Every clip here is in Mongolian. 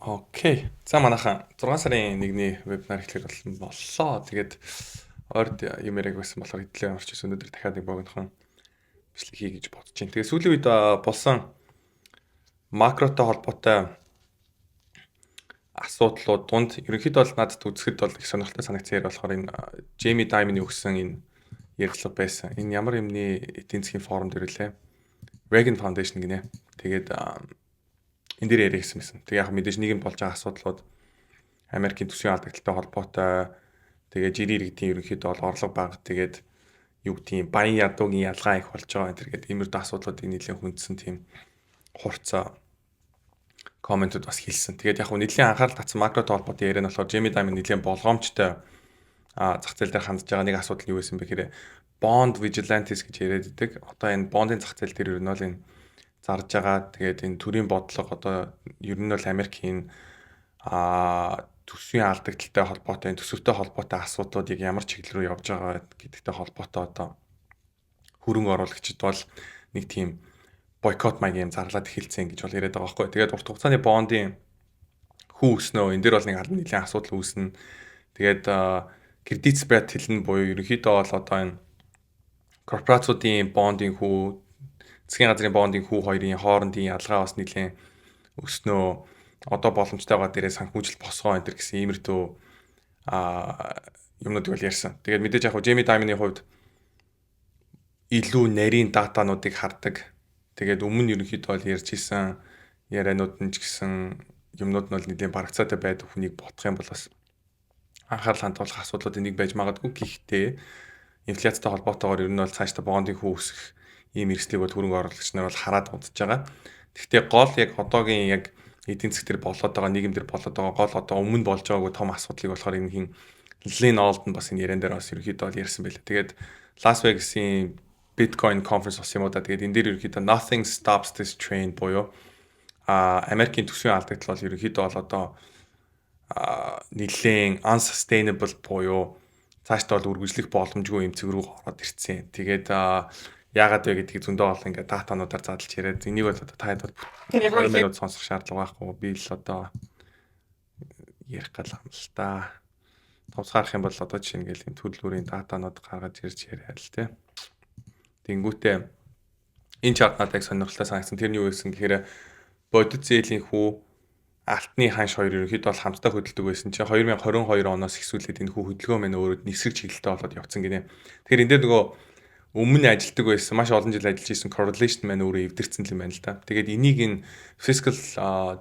Okay. За, манайхан, 6 сарын 1-ний вебинар эхлэхээр болсон боллоо. Тэгээд ойрд юм яриаг байсан болохоор хэдлээ ямарч байсан, өнөөдөр дахиад нэг богинохон бичлэг хий гэж бодож байна. Тэгээд сүүлийн үед болсон макротой холбоотой асуудлууд дунд ерөнхийдөө бол надад үзэхэд бол их сонирхолтой санагдсан яриа болохоор энэ Jamie Dimon-ы өгсөн энэ ярилцлага байсан. Энэ ямар юмны эдийн засгийн форум дээр лээ? Reagan Foundation гинэ. Тэгээд энэ дээр яриа гэсэн байсан. Тэгээ яг мэдээж нийгэмд болж байгаа асуудлууд, Америкийн төсвийн алдагдaltaй холбоотой, тэгээ жирийн иргэдийн ерөнхийдөө бол орлого бага, тэгээд юу гэдгийг баян ядуугийн ялгаа их болж байгаа энэ төр гэдэг иймэрхүү асуудлуудыг нэлээд хүндсэн тийм хурцаа комментууд бас хэлсэн. Тэгээд яг нэлээд анхаарал татсан макротой холбоотой яриа нь болохоор Jamie Dimon нэлээд болгоомжтой зах зээл дээр хандж байгаа нэг асуудал нь юу байсан бэ гэхээр bond vigilantes гэж яриад идэг. Одоо энэ бондын зах зээл дээр ер нь бол энэ зарж байгаа. Тэгээд энэ төрийн бодлого, одоо ер нь бол Америкийн төсвийн алдагдaltaй холбоотой, энэ төсөвтэй холбоотой асуудлуудыг ямар чиглэл рүү явж байгаа гэдэгтэй холбоотой одоо хөрөнгө оруулагчид бол нэг тийм бойкот маягийн юм зарлаад эхэлсэн гэж бол яриад байгаа байхгүй. Тэгээд урт хугацааны бондын хүү өснөө, энэ дээр бол нэг нэлээн асуудал үүснэ. Тэгээд кредит spread хэлнэ буюу ерөнхийдөө бол одоо энэ корпорациудын бондын хүү, засгийн газрын бондын хүү хоёрын хоорондын ялгаа бас нэлээн өснөө, одоо боломжтой байгаа дээрээ санхүүжилт босгоо энэ гэсэн иймэрхүү юмнуудыг бол ярьсан. Тэгээд мэдээж яг Jamie Dimon-ы хувьд илүү нарийн датануудыг хардаг. Тэгээд өмнө ерөнхийдөө бол ярьж исэн ярианууд нь ч гэсэн юмнууд нь бол нэлийн барагцаатай байдаг хүнийг бодох юм бол бас анхаарал хандуулах асуудлуудын нэг байж магадгүй. Гэхдээ инфляцтай холбоотойгоор ер нь бол цаашдаа бондын хүү өсөх ийм эрсдлийг бол хөрөнгө оруулагч нар бол хараад удаж байгаа. Гэхдээ гол яг одоогийн яг эдийн засаг дээр болоод байгаа, нийгэм дээр болоод байгаа гол, одоо өмнө болж байгаагүй том асуудлыг болохоор энэ хин Lyn Alden бас энэ яриан дээр бас ерөнхийдөө бол ярьсан байлаа. Тэгээд Las Vegas-ийн Bitcoin conference болсон юм уу да. Тэгээд энэ дээр ерөнхийдөө "Nothing stops this train" буюу Америкийн төсвийн алдагдал бол ерөнхийдөө бол одоо нэлээд unsustainable буюу цаашдаа бол үргэлжлэх боломжгүй юм цэг рүү ороод ирсэн. Тэгээд яагаад вэ гэдгийг зөндөө олон ингээд датануудаар задлж яриад, энийг бол одоо та хэд бол 20 минут сонсох шаардлага байхгүй. Би л одоо ярих гал юм л та. Товсгаарах юм бол одоо жишээ нь ингээл энэ төрөл бүрийн датанууд гаргаж ирж яриа л тий. Тэнгүүтээ энэ чарт надад яг сонирхолтой санагдсан. Тэр нь юу байсан гэхээр бодит зээлийн хүү, алтны ханш хоёр ерөнхийдөө бол хамтдаа хөдөлдөг байсан чинь 2022 оноос эхлүүлээд энэ хүү хөдөлгөөн маань өөрөө нисрэг чиглэлтэй болоод явцсан гинэ. Тэгэхээр энэ дээр нөгөө өмнө ажилтдаг байсан, маш олон жил ажиллаж исэн correlation маань өөрөө эвдэрсэн юм байна л да. Тэгээд энийг энэ fiscal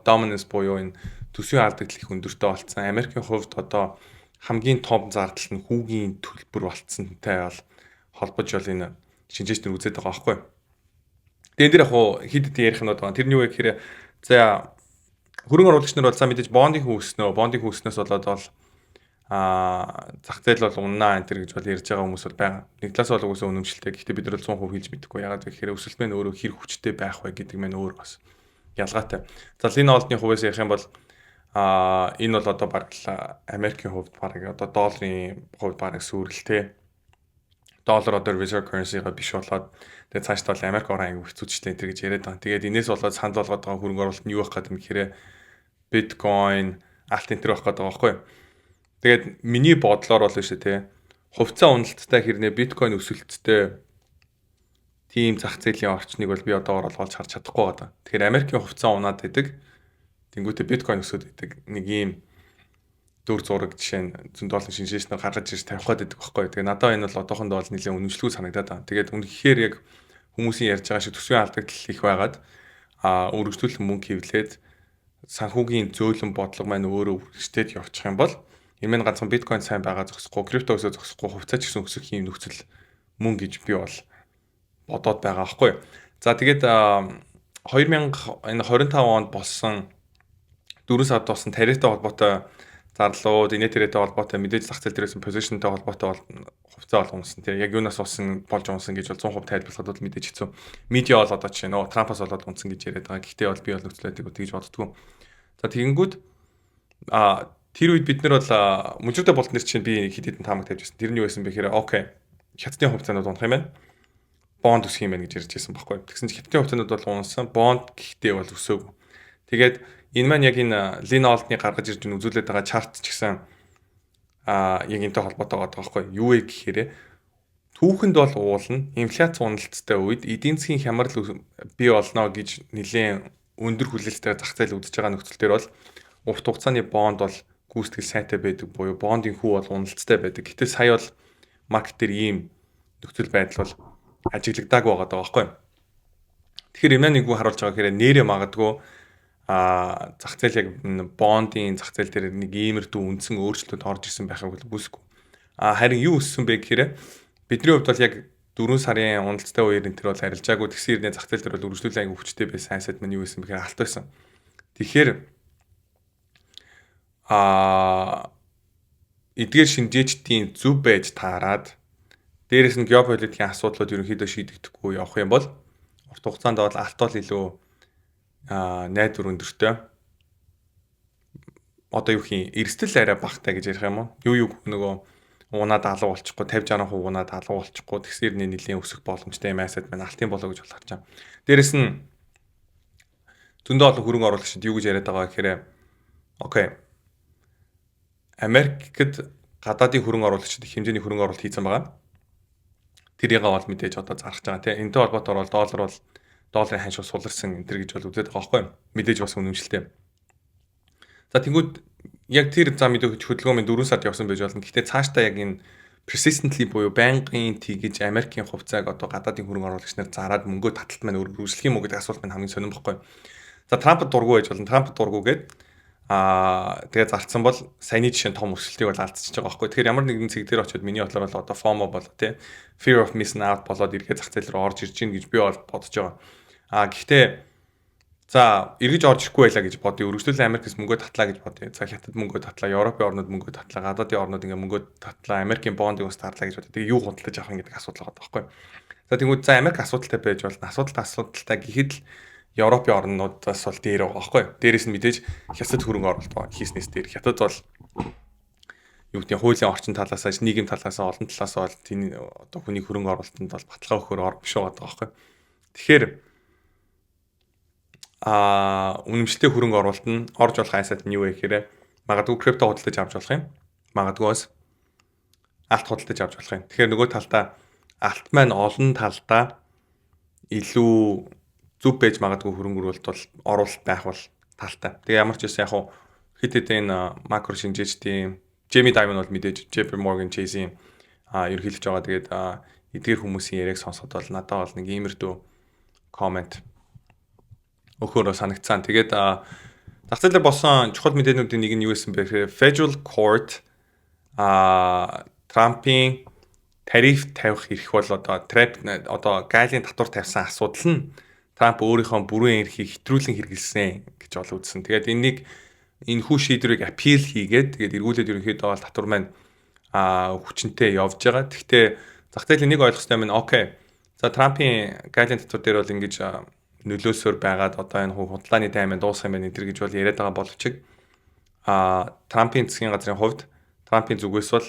dominance буюу энэ төсвийн алдагдал их өндөртэй болцсон. Америкийн хувьд одоо хамгийн том зардал нь хүүгийн төлбөр болцсонтай бол холбож бол энэ шинжээч нар үзээд байгаа байхгүй. Тэгээд энэ дээр яг хуу хэд хэд ярих юмнууд байгаа. Тэр нь юу вэ гэхээр за, хөрөнгө оруулагч нар бол за, мэдээж бондын хүү өснөө, бондын хүү өснөөс болоод бол зах зээл бол уннаа энэ төр гэж бол ярьж байгаа хүмүүс бол байгаа. Нэг талаас бол угсаа үнэмшилтэй. Гэхдээ бид нар бол 100% хэлж мэдэхгүй. Яагаад гэхээр өсөлт мэн өөрөө хэр хүчтэй байх вэ гэдэг мэн өөр бас ялгаатай. За, Lyn Alden-ы хувьас ярих юм бол энэ бол одоо баг л Америкийн хувьд, баг одоо долларын хувьд баг сүрэл те. Доллар одоо reserve currency-га биш болоод, тэгээд цаашдаа бол Америк орон аягүй хэцүүчтэй энэ төр гэж яриад байгаа. Тэгээд энэс болоод санал болгоод байгаа хөрөнгө оруулалт нь юу байх гэдэг юм гэхээр биткойн, алт энэ төр байх гэдэг байгаа байхгүй юу? Тэгээд миний бодлоор бол шүү те. Хувьцаа уналттай хэрнээ биткойн өсөлттэй тийм зах зээлийн орчныг бол би одоогор бол олж харж чадахгүй байгаа. Тэгэхээр Америкийн хувьцаа унаад байдаг. Тэнгүүтээ биткойн өсөд байдаг. Нэг ийм дүр зураг жишээ нь зөндөө олон шинжээч нар гаргаж ирж тавих гээд байдаг байхгүй. Тэгээ надад энэ бол одоохондоо бол нэлээд үнэмшлгүй санагдаад байна. Тэгээд үнэхээр яг хүмүүсийн ярьж байгаа шиг төсвийн алдагдал их байгаад өргөжлүүлэн мөнгө хэвлээд, санхүүгийн зөөлөн бодлого маань өөрөө үргэлжлээд явчих юм бол энэ мэн ганцхан биткойн сайн байгаа зогсохгүй, крипто өсөө зогсохгүй, хувьцаа ч гэсэн өсөх юм нөхцөл мөн гэж би бол бодоод байгаа байхгүй. За, тэгээд 2025 онд болсон 4 сард болсон тарифтай холбоотой зарлууд, инээ тэрээтэй холбоотой, мэдээж зах зээл дээрээс position тэй холбоотой бол хувьцаа бол унсан тийм. Яг юунаас болсон болж унсан гэж бол 100% тайлбарлахад бол мэдээж хэцүү. Медиа бол одоо жишээ нөө Трампаас болоод унсан гэж яриад байгаа. Гэхдээ бол би бол нөхцөл байдлыг тэгж боддгоо. За, тэгэнгүүт тэр үед бид нар бол мөжрөдө болт нэр чинь би хэд хэдэн таамаг тавьж байсан. Тэр нь юу байсан бэ гэхээр okay, хятадын хувьцаанууд унах юм байна. Бонд өсөх юм байна гэж ярьж байсан байхгүй. Тэгсэн чинь хятадын хувьцаанууд бол унсан, бонд гэхдээ бол өсөөгүй. Тэгээд Энэ маань яг энэ Лин Олдны гаргаж ирж үзүүлээд байгаа chart ч гэсэн яг энэтэй холбоотой байгаа байхгүй юу вэ гэхээр түүхэнд бол уулна, инфляц уналттай үед эдийн засгийн хямрал бий болно гэж нэлээд өндөр хүлээлттэй зах зээл үзэж байгаа нөхцөл дээр бол урт хугацааны бонд бол гүйцэтгэл сайтай байдаг буюу бондын хүү бол уналттай байдаг. Гэтэл сая бол market дээр ийм нөхцөл байдал бол ажиглагдаагүй байгаа даа байхгүй. Тэгэхээр энэ нэг харуулж байгаа гэхээр нэрээ магадгүй зах зээл яг бондын зах зээл дээр нэг иймэрдүү үндсэн өөрчлөлт орж ирсэн байхыг бол үгүйсэхгүй. Харин юу өссөн бэ гэхээр бидний хувьд бол яг 4 сарын уналттай үеэр энэ төр бол арилжаагүй, тэгсэн хэрнээ зах зээл дээр бол үргэлжлүүлэн аягүй хүчтэй байсан asset маань юу байсан бэхээр алт байсан. Тэгэхээр эдгээр шинжээчдийн зөв байж таарад, дээрэс нь геополитикийн асуудлууд ерөнхийдөө шийдэгдэхгүй явах юм бол урт хугацаанд бол алт бол илүү найдвар өндөртэй, одоо юу хин эрсдэл арай багтай гэж ярих юм уу? Юу юу нөгөө унаад алга болчихгүй, 50 60% унаад алга болчихгүй, тэгсэр нэлийн өсөх боломжтой юм asset маань алтын болоо гэж бол харж байгаа. Дээрэс нь зөндөө олон хөрөнгө оруулагчид юу гэж яриад байгаа гэхээр okay, Америкт гадаадын хөрөнгө оруулагчид их хэмжээний хөрөнгө оруулалт хийсэн байгаа. Тэрийг бол мэдээж одоо зарах байгаа, тийм. Энэтэй холбоотойгоор бол доллар бол долларын ханш суларсан энэ төр гэж бол үзээд байгаа байхгүй юу? Мэдээж бас үнэмшилтэй. За, тэнгүүд яг тэр зам мэдээ хөдөлгөөн минь 4 сард явсан байж болно. Гэхдээ цаашдаа яг энэ persistently буюу байнгын тэгэж Америкийн хувьцааг одоо гадаадын хөрөнгө оруулагч нар зараад мөнгөө таталт маань үргэлжлэх юм уу гэдэг асуулт маань хамгийн сонирн бохгүй. За, Трамп дургу байж болно. Трамп дургу гээд тэгээ зарцсан бол саяны жишээ том өсөлтийг бол алдчихж байгаа байхгүй. Тэгэхээр ямар нэгэн цэг дээр очиод миний бодлоор бол одоо FOMO болоо, тий, fear of missing out болоод эргээ зах зээл рүү орж ирж гин гэж би бол бодож байгаа. Гэхдээ за, эргэж орж ирэхгүй байлаа гэж бодъё. Өргөжлөлэн Америкээс мөнгөө татлаа гэж бодъё. За, Хятад мөнгөө татлаа, Европын орнууд мөнгөө татлаа, гадаадын орнууд ингээ мөнгөө татлаа, Америкийн бондыг бас тарлаа гэж бодъё. Тэгээ юу худалдаж авах юм гэдэг асуудал байгаа байхгүй. За, тэгвэл за, Америк асуудалтай байж болно. Асуудалтай, асуудалтай гэхэд л Европын орнуудаас бол дээр байгаа байхгүй. Дээрээс нь мэдээж Хятад хөрөнгө оруулалт байгаа. Хийснээс дээр Хятад бол юу гэдэг, хуулийн орчин талаас, нийгэм талаас, олон талаас бол тийм одоо хүний хөрөнгө оруулалтанд бол баталгаа өгөхөр ор биш байгаа байхгүй. Тэгэхээр үнэмшилтэй хөрөнгө оруулалт нь орж болох asset нь юу вэ гэхээр магадгүй крипто худалдаж авч болох юм. Магадгүй бас алт худалдаж авч болох юм. Тэгэхээр нөгөө талдаа алт маань олон талдаа илүү зөв байж магадгүй хөрөнгө оруулалт бол оруулалт байх бол талтай. Тэгээ ямар ч байсан яг хэд хэдэн макро шинжээчдийн, Jamie Dimon бол мэдээж JP Morgan Chase-ийн ерөнхийлөгч байгаа. Тэгээд эдгээр хүмүүсийн яриаг сонсоход бол надад бол нэг иймэрдүү comment өгөхөөрөө санагдсан. Тэгээд зах зээлээр болсон чухал мэдээнүүдийн нэг нь юу байсан бэ гэхээр Federal Court Трампын тариф тавих эрх бол одоо тариф, одоо гаалийн татвар тавьсан асуудал нь Трамп өөрийнхөө бүрэн эрхийг хэтрүүлэн хэрэглэсэн гэж бол үзсэн. Тэгээд энэнийг, энэхүү шийдвэрийг appeal хийгээд, тэгээд эргүүлээд ерөнхийдөө бол татвар маань хүчинтэй явж байгаа. Гэхдээ зах зээлийн нэг ойлгох ёстой юм нь okay. За, Трампын гаалийн татвар дээр бол ингэж нөлөөсөөр байгаад одоо энэ худлааны дайман дуусах юм байна энэ гэж бол яриад байгаа боловч Трампын засгийн газрын хувьд, Трампын зүгээс бол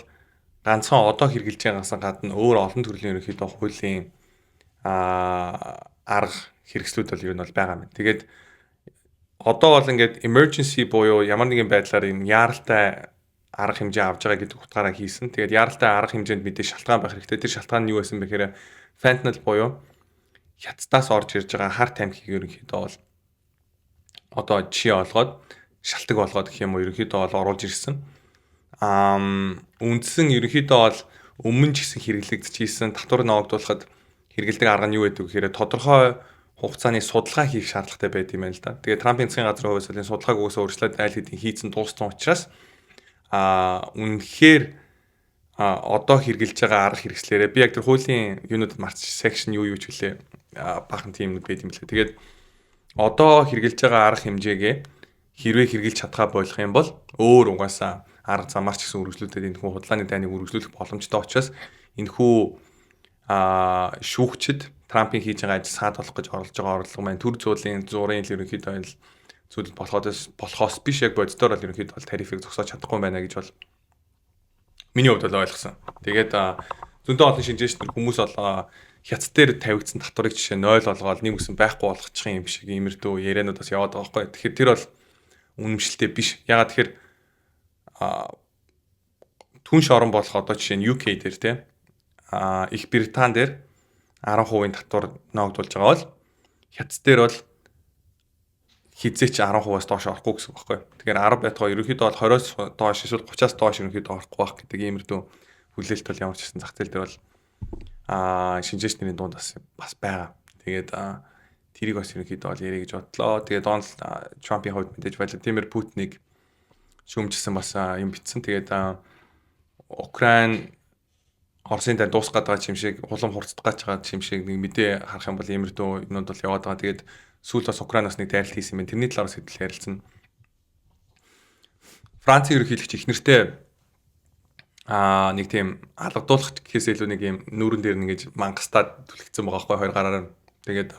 ганцхан одоо хэрэгжилж байгаагаас гадна өөр олон төрлийн ерөнхийдөө хуулийн арга хэрэгслүүд бол ер нь бол байгаа юм. Тэгээд одоо бол ингээд emergency буюу ямар нэгэн байдлаар энэ яаралтай арга хэмжээ авч байгаа гэдэг утгаараа хийсэн. Тэгээд яаралтай арга хэмжээнд мэдээ шалтгаан байх хэрэгтэй. Тэр шалтгаан нь юу байсан бэ гэхээр fentanyl буюу Хятадаас орж ирж байгаа хар тамхиг ерөнхийдөө бол одоо жишээ олгоод, шалтгаан болгоод гэх юм уу, ерөнхийдөө бол оруулж ирсэн. Үндсэн ерөнхийдөө бол өмнө ч гэсэн хэрэглэгдчихсэн татвар ноогдуулахад хэрэглэдэг арга нь юу гэдэг вэ гэхээр тодорхой хугацааны судалгаа хийх шаардлагатай байд юм байна л да. Тэгээ Трампын засгийн газрын хувьд энэ судалгааг угсаа өөрчлөөд айл хэдийн хийцэн дууссан учраас үнэхээр одоо хэрэгжилж байгаа арга хэрэгслээрээ, би яг тэр хуулийн юунуудад марч, section юу юу ч үлээ, баахан тиймнүүд байд юм лээ. Тэгээд одоо хэрэгжилж байгаа арга хэмжээгээ хэрвээ хэрэгжилж чадхаа болох юм бол өөр угаасаа арга замаар ч гэсэн үргэлжлүүлээд энэ хүн худлааны дайныг үргэлжлүүлэх боломжтой учраас энэхүү шүүгчид Трампын хийж байгаа ажил саад болох гэж оролдож байгаа орлого маань төр зуулийн зургийн л ерөнхийдөө л зүйл болохоос биш, яг боддоор бол ерөнхийдөө бол тарифыг зогсоож чадахгүй байна гэж бол миний хувьд бол ойлгосон. Тэгээд зөндөө олон шинжээч нар, хүмүүс болоо Хятад дээр тавигдсан татварыг жишээ 0 болгоод нэг үсэн байхгүй болгочих юм шиг иймэрдүү ярианууд бас яваад байгаа байхгүй. Тэгэхээр тэр бол үнэмшилтэй биш. Яагаад тэгэхээр түнш орон болох одоо жишээ нь UK дээр, те, Их Британи дээр 10% татвар ноогдуулж байгаа бол Хятад дээр бол хэзээ ч 10%-аас доош орохгүй гэсэн үг байхгүй. Тэгэхээр 10 байтугай ерөнхийдөө бол 20-оос доош эсвэл 30-аас доош ерөнхийдөө орохгүй байх гэдэг иймэрдүү хүлээлт бол ямар ч гэсэн зах зээл дээр бол шинжээч нарын дунд бас байгаа. Тэгээд тэрийг бас ерөнхийдөө бол ярих гэж бодлоо. Тэгээд Дональд Трампын хувьд мэдээж Владимир Путиныг шүүмжилсэн бас юм бичсэн. Тэгээд Украин Оросын дайн дуусах гээд байгаа юм шиг, улам хурцдах гэж байгаа юм шиг нэг мэдээ харах юм бол иймэрдүү юмнууд бол яваад байгаа. Тэгээд сүүлд бас Украинаас нэг дайралт хийсэн юм. Тэрний талаар бас хэдэл ярилцсан. Францын ерөнхийлөгч их нэртэй нэг тийм алгадуулах гэхээс илүү нэг юм нүүрэн дээр нэгэж мангастаад түлхэгдсэн байгаа байхгүй, хоёр гараараа. Тэгээд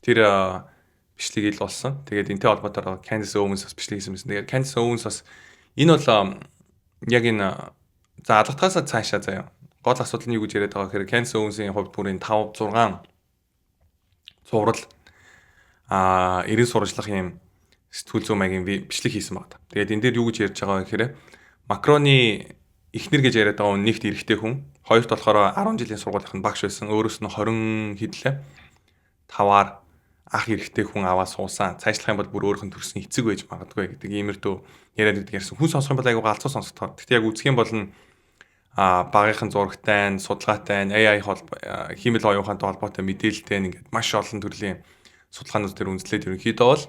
тэр бичлэг ил болсон. Тэгээд энтэй холбоотойгоор Candace Owens бас бичлэг хийсэн байсан. Тэгээд Candace Owens бас энэ бол яг энэ, за, алгадахаасаа цаашаа заяа. Гол асуудал нь юу гэж яриад байгаа гэхээр Candace Owens-ийн хувьд бүрийн 5 6 цуврал 90 сурвалжлах юм сэтгүүл зүйн маягийн бичлэг хийсэн байна. Тэгээд энэ дээр юу гэж ярьж байгаа гэхээр Макроны эхнэр гэж яриад байгаа хүн нэгт эрэгтэй хүн, хоёрт болохоор 10 жилийн сургуулийн багш байсан. Өөрөөс нь 20 хэдлээ. Таваар ах эрэгтэй хүн аваа суусан. Цаашлах юм бол бүр өөрөх нь төрсөн эцэг байж магадгүй гэдэг иймэрдүү яриад гэдэг ярьсан. Хүн сонсох юм бол айгуу галзуу сонсогдохоор. Гэхдээ яг үзэх юм бол нь багийнхан зурагтай, судалгаатай, AI холбоо, хиймэл оюун ухаантай холбоотой мэдээлэлтэй ингээд маш олон төрлийн судалгаанууд дээр үндэслээд ерөнхийдөө бол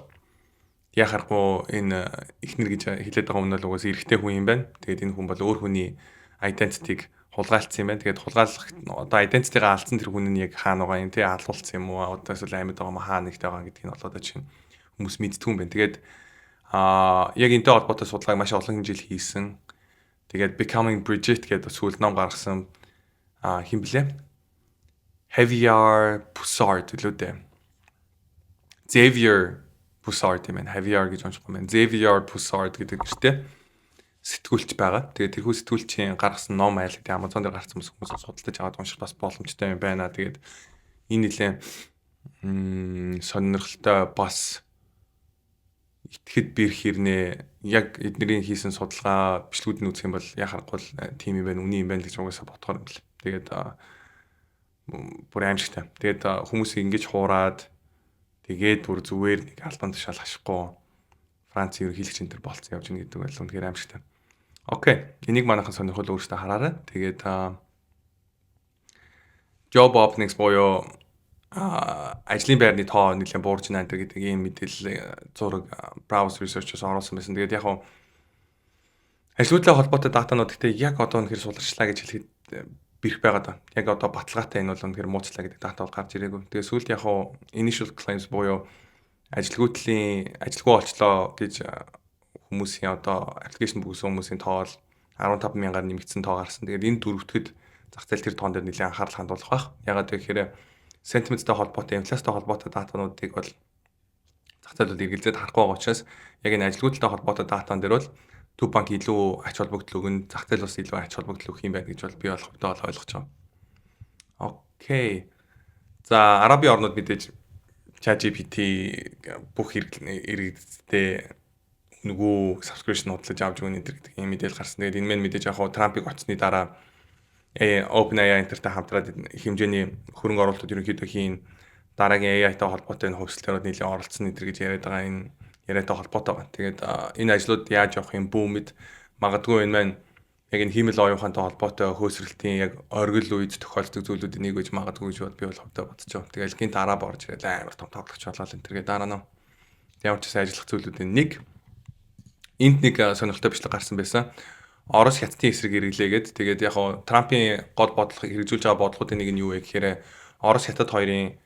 яхахгүй энэ эхнэр гэж хэлээд байгаа хүн бол угаасаа эрэгтэй хүн юм байна. Тэгээд энэ хүн бол өөр хүний identity-г хулгайлцсан юм байна. Тэгээд хулгайлах одоо identity-га алдсан тэр хүн нь яг хаана байгаа юм, тий, алуулсан юм уу, одоо эсвэл амьд байгаа юм, хаана нэгтэй байгаа гэдгийг нь бол одоо чинь хүмүүс мэддэггүй юм байна. Тэгээд яг энэтэй холбоотой судалгааг маш олон жил хийсэн. Тэгээд Becoming Brigitte гэдэг сүүлд ном гаргасан хэн блэ? Javier Poussard илүү дээ. Xavier Poussard юм байна. Javier гэж уншихгүй байна. Xavier Poussard гэдэг нэртэй сэтгүүлч байгаа. Тэгээд тэрхүү сэтгүүлчийн гаргасан ном айл гэдэг Amazon дээр гарсан хүмүүс судалдаж аваад унших бас боломжтой юм байна. Тэгээд энэ нэлээ сонирхолтой, бас итгэхэд бэрх хэрнээ яг эднэрийн хийсэн судалгаа, бичлэгүүд нь үзэх юм бол яа харахгүй л тийм юм байна, үний юм байна гэж угаасаа бодохоор юм л. Тэгээд бүр аимшигтай. Тэгээд хүмүүсийг ингэж хуураад, тэгээд бүр зүгээр нэг албан тушаал хашихгүй Францын ерөнхийлөгч энэ төр болцсон явж гин гэдэг бол үнэхээр аимшигтай. Okay. Энийг манайхан сонирхол өөрсдөө хараарай. Тэгээд job openings буюу ажлын байрны тоо нэлээд буурч байна гэдэг ийм мэдээлэл, зураг Browse Research-ос оруулсан байсан. Тэгээд яг хуу ажлуудтай холбоотой датанууд гэхдээ яг одоо үнэхээр суларчлаа гэж хэлэхэд бэрх байгаа даа. Яг одоо баталгаатай энэ бол үнэхээр муучлаа гэдэг дата бол гарч ирээгүй. Тэгээд сүүлд яг хуу initial claims буюу ажилгүйдлийн, ажилгүй олчлоо гэж хүмүүсийн одоо application бүрдүүлсэн хүмүүсийн тоо бол 15 мянгаар нэмэгдсэн тоо гарсан. Тэгээд энэ дөрөвдөд зах зээл тэр тоон дээр нэлээд анхаарал хандуулах байх. Ягаад гэхээр sentiment-тэй холбоотой, инфляцтай холбоотой датануудыг бол зах зээл бол эргэлзээд харахгүй байгаа учраас яг энэ ажилгүйдэлтэй холбоотой датан дээр бол Төв банк илүү ач холбогдол өгнө, зах зээл бас илүү ач холбогдол өгөх юм байна гэж бол би бол хувьдаа бол ойлгож байгаа. Okay. За, Арабын орнууд мэдээж ChatGPT бүх иргэдтэй нөгөө subscription худалдаж авч өгнө гэдэг ийм мэдээлэл гарсан. Тэгээд энэ мэн мэдээж яг хуу Трампыг очсны дараа OpenAI энтертэй хамтраад их хэмжээний хөрөнгө оруулалтууд ерөнхийдөө хийн, дараагийн AI-тай холбоотой энэ хувьсгалууд нэлээд оролцсон энэ гэж яриад байгаа, энэ яриатай холбоотой байгаа. Тэгээд энэ ажлууд яаж явах юм бүүмэд магадгүй энэ маань яг энэ хиймэл оюун ухаантай холбоотой хөөсрөлтийн яг оргил үед тохиолддог зүйлүүдийн нэг гэж магадгүй гэж би бол хувьдаа бодож байгаа. Тэгэл гинт араб орж ирэл амар том тоглогч болоод энэ төргээ дараа нь ямар ч гэсэн ажиллах зүйлүүдийн нэг. Энд нэг сонирхолтой бичлэг гарсан байсан. Орос Хятадын эсрэг эргэлээгээд, тэгээд яг хоо Трампын гол бодлого, хэрэгжүүлж байгаа бодлогоодын нэг нь юу вэ гэхээр Орос Хятад хоёрын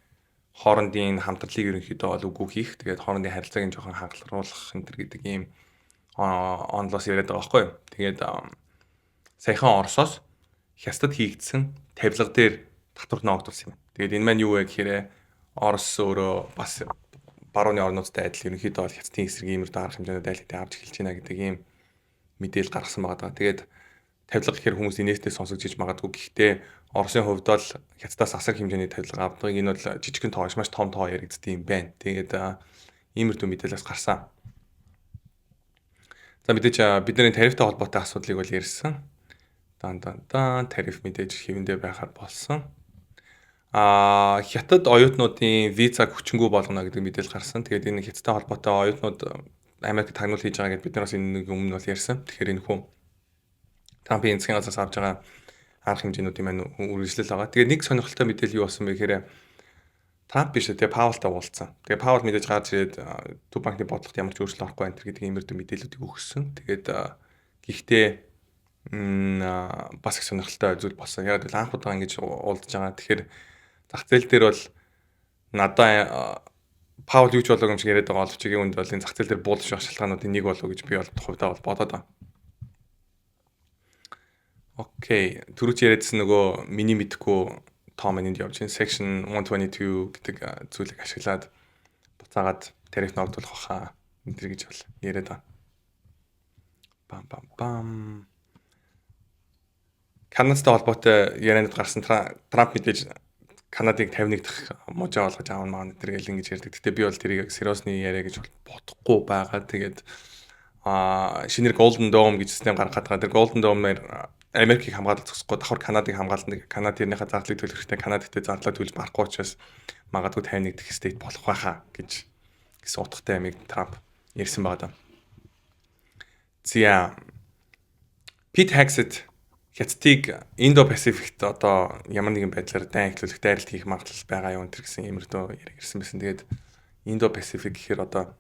хоорондын хамтралыг ерөнхийдөө бол үгүй хийх. Тэгээд хоорондын харилцааг нь жоохон хангалруулах энэ төр гэдэг ийм онлоос яриад байгаа байхгүй юу. Тэгээд саяхан Оросоос Хятадд хийгдсэн тавилга дээр татвар ноогдуулсан юм. Тэгээд энэ маань юу вэ гэхээр Орос өөрөө бас барууны орнуудтай адил ерөнхийдөө бол Хятадын эсрэг иймэрхүү арга хэмжээнд айл хэдийн авч эхэлж байна гэдэг ийм мэдээлэл гаргасан байгаа даа. Тэгээд тавилга гэхээр хүмүүс инээстэй сонсогдож магадгүй. Гэхдээ Оросын хувьд бол Хятадаас асар хэмжээний тавилга авдаг. Энэ бол жижигхэн тоо, маш том тоо яригддаг юм байна. Тэгээд иймэрхүү мэдээлэлс гарсан. За, мэдээж бидний тарифтай холбоотой асуудлыг бол ярьсан. Дан дан дан тариф мэдээж хэвэндээ байхаар болсон. Хятад оюутнуудын визаг хүчингү болгоно гэдэг мэдээлэл гарсан. Тэгээд энэ Хятадтай холбоотой оюутнууд Америкт тагнуул хийж байгаа гэдээ бид нар бас энэ нэг өмнө бол ярьсан. Тэгэхээр энэ хүн Трампын засгийн газраас авч байгаа арга хэмжээнүүдийн маань үргэлжлэл байгаа. Тэгээд нэг сонирхолтой мэдээлэл юу болсон бэ гэхээр Трамп биш үү, Паултай уулзсан. Тэгээ Паул мэдээж гарч ирээд Төв банкны бодлогот ямар ч өөрчлөлт орохгүй энэ гэдэг иймэрхүү мэдээллүүдийг өгсөн. Тэгээд гэхдээ бас их сонирхолтой зүйл болсон. Яг л анх удаа ингэж уулзж байгаа. Тэгэхээр зах зээл дээр бол надаа Паул юу ч болоог юм шиг яриад байгаа боловч эгийн үнд бол энэ зах зээл дээр буулж явах шалтгаануудын нэг болов гэж би бол хувьдаа бол бодоод байна. Okay, түрүү чи яриадсэн нөгөө миний мэдхгүй тоо маань энд явж байна. Section 122 гэдэг зүйлийг ашиглаад буцаагаад тариф ногдуулах баха энэ гэж бол яриад байгаа. Бам бам бам. Канадтай холбоотой ярианууд гарсан. Трамп мэдээж Канадыг 51 дахь мужаа болгож аавна маана тэр гэл ингэж ярьдаг. Гэтэ би бол тэрийг seriously яриа гэж бодохгүй байгаа. Тэгээд шинээр Golden Dome гэж систем гаргах гэдэг. Тэр Golden Dome-ээр Америкийг хамгаалах зогсохгүй давхар Канадыг хамгаална. Канада тэрнийхээ зардлыг төлөх хэрэгтэй. Канада гэтээ зардлаа төлж барахгүй учраас магадгүй 51 дахь state болох байхаа гэж гэсэн утгатай ямиг Трамп ярьсан байгаа даа. За, Pete Hegseth Хятадыг Индо-Пасификт одоо ямар нэгэн байдлаар дайн эхлүүлэх, дайралт хийх магадлал байгаа юм тэр гэсэн иймэрдүү яриа ирсэн байсан. Тэгээд Индо-Пасифик гэхээр одоо